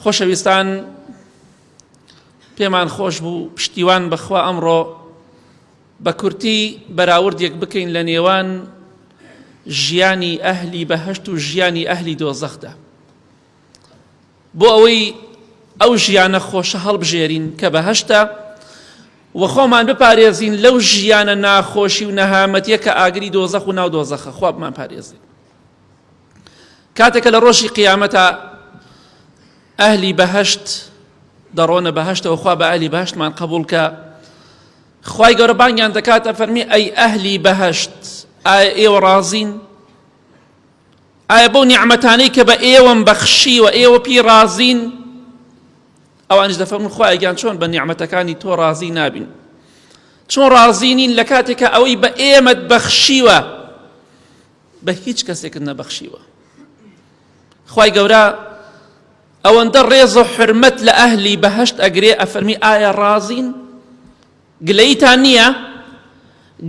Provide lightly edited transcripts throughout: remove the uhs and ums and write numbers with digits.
خۆشەویستان پێمان خۆش بوو پشتیوان بەخوا ئەمڕۆ بە کورتی بەراوردێک بکەین لە نێوان ژیانی ئەهلی بەهشت و ژیانی ئەهلی دۆزەخدا بۆ ئەوەی ئەو ژیانە خۆشە هەڵبژێرین کە بەهشتە و خۆمان بپارێزین لەو ژیانە ناخۆشی و نەهامەتیە کە ئاگری دۆزەخ و ناو دۆزەخە خوا بمان پارێزێت کاتێک کە لە ڕۆژی قیامەتا ئەهلی بەهەشت دەڕۆنە بەهەشتەوە خوا بە ئەهلی بەهەشتمان قبول کە خوای گەورە بانگیان دەکاتە فەرمی ئەی ئەهلی بەهەشت ئایا ئێوە ڕازین ئایا بەو نیعمەتانەی کە بە ئێوەم بەخشیوە ئێوە پێی ڕازین ئەوانیش دەفەرمون خوایە گیان چۆن بە نیعمەتەکانی تۆ ڕازی نابین چۆن ڕازی نین لە کاتێکە ئەوەی بە ئێمەت بەخشیوە بە هیچ کەسێکت نەبەخشیوە خوای گەورە ئەوەندە ڕێز و حرمەت لە ئەهلی بەهشت ئەگرێ ئەفەرمی ئایا ڕازین گلەیتان نییە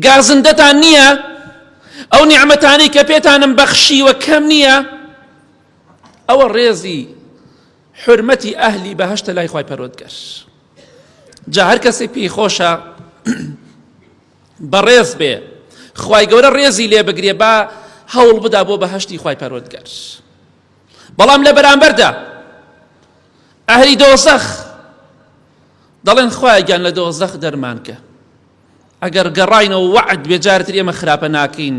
گازندەتان نییە ئەو نیعمەتانەی کە پێتانم بەخشیوە کەم نییە ئەوە ڕێزی حرمەتی ئەهلی بەهشتە لای خوای پەروەردگار جا هەر کەسێک پێی خۆشە بەڕێز بێ خوای گەورە ڕێزی لێ بگرێ با هەوڵ بدا بۆ بەهشتی خوای پەروەردگار بەڵام لە بەرامبەردا ئەهلی دۆزەخ دەڵێن خوایە گیان لە دۆزەخ دەرمانکە ئەگەر گەڕاینەوە وەعد بێ جارتر ئێمە خراپە ناکەین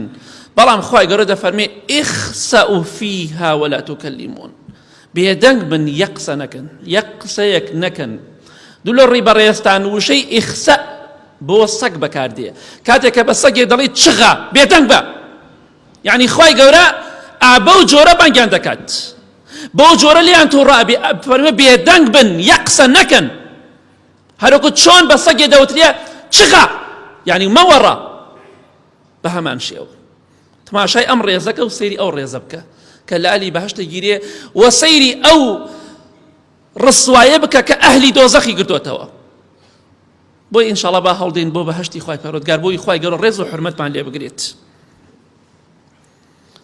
بەڵام خوای گەورە دەفەرمێ اخسأوا فيها ولا تكلمون بێدەنگ بن یەک قسە نەکەن یەک قسەیەک نەکەن دوو لە ڕی بەڕێزتان وشەی ئیخسە بۆ سەگ بەکاردێ کاتێک کە بە سەگێک دەڵێ چغە بێدەنگ بە یعنی خوای گەورە ئا بەو جۆرە بانگیان دەکات بەو جۆرە لێیان تووڕە ئەبێ فەرمێ بێدەنگ بن یەک قسە نەکەن هەروەکو چۆن بە سەگێ دەوترێ چغە یعنی مەوەڕە بە هەمان شێوە تماشای ئەم ڕێزەکە و سەیری ئەو ڕێزە بکە کە لە ئەلی بەهشتە گیرێ و سەیری ئەو ڕسوایە بکە کە ئەهلی دۆزەخی گرتوتەوە بۆی ئینشاڵا با هەڵدێن بۆ بەهشتی خوای پەروەردگار بۆی خوای گەورە ڕێز و حرمەتمان لێ بگرێت.